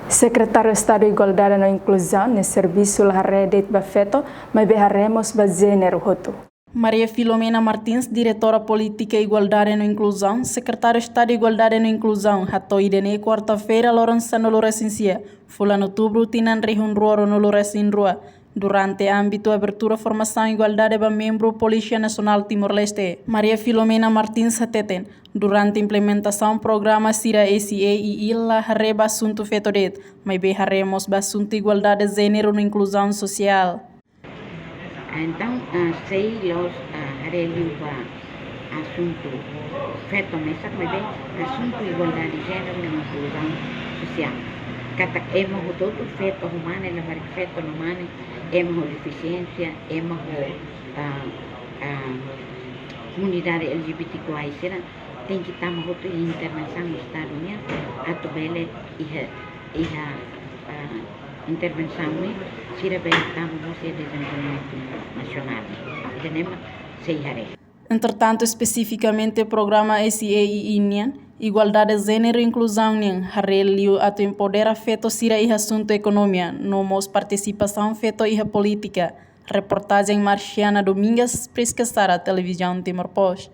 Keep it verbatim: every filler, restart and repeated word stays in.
Sekretáriu Estadu Igualdade no Inkluzaun nia servisu la haree de'it ba feto, maibé haree mós ba jéneru hotu. Maria Filomena Martins, Diretora Polítika Igualdade no Inkluzaun, Sekretáriu Estadu Igualdade no Inkluzaun, hato'o ida-ne'e kuarta-feira loron sanulu-resin-sia, fulan Outubru tinan rihun rua ruanulu-resin-rua, durante ámbitu abertura formasaun igualdade ba membru Polísia Nasionál Timor-Leste. Maria Filomena Martins hateten, durante implementasaun programa sira S A I I la haree ba asuntu feto de'it, maibé haree mós ba asuntu igualdade jéneru no inkluzaun sosiál. Entaun, ah, sei la'ós, ah, haree liu ba asuntu feto mesak, maibé asuntu igualdade jéneru no inkluzaun sosiál. Katak ema hotu-hotu, feto ho mane, labarik feto no mane, ema ho defisiénsia, ema ho, ah, ah, komunidade L G B T Q I sira, tenke tama hotu iha intervensaun Estadu nian, atu bele iha, iha, ah, intervensaun ne'e, sira bele tama mós iha dezenvolvimentu nasionál. Ida-ne'e mak sei haree. Entretantu, espesifikamente programa S A I I nian, igualdade jéneru inkluzaun nian, haree liu atu empodera feto sira iha asuntu ekonomia, no mós partisipasaun feto iha polítika. Reportajen Marciana Domingas, Prisca Sara, Televizaun Timor Post.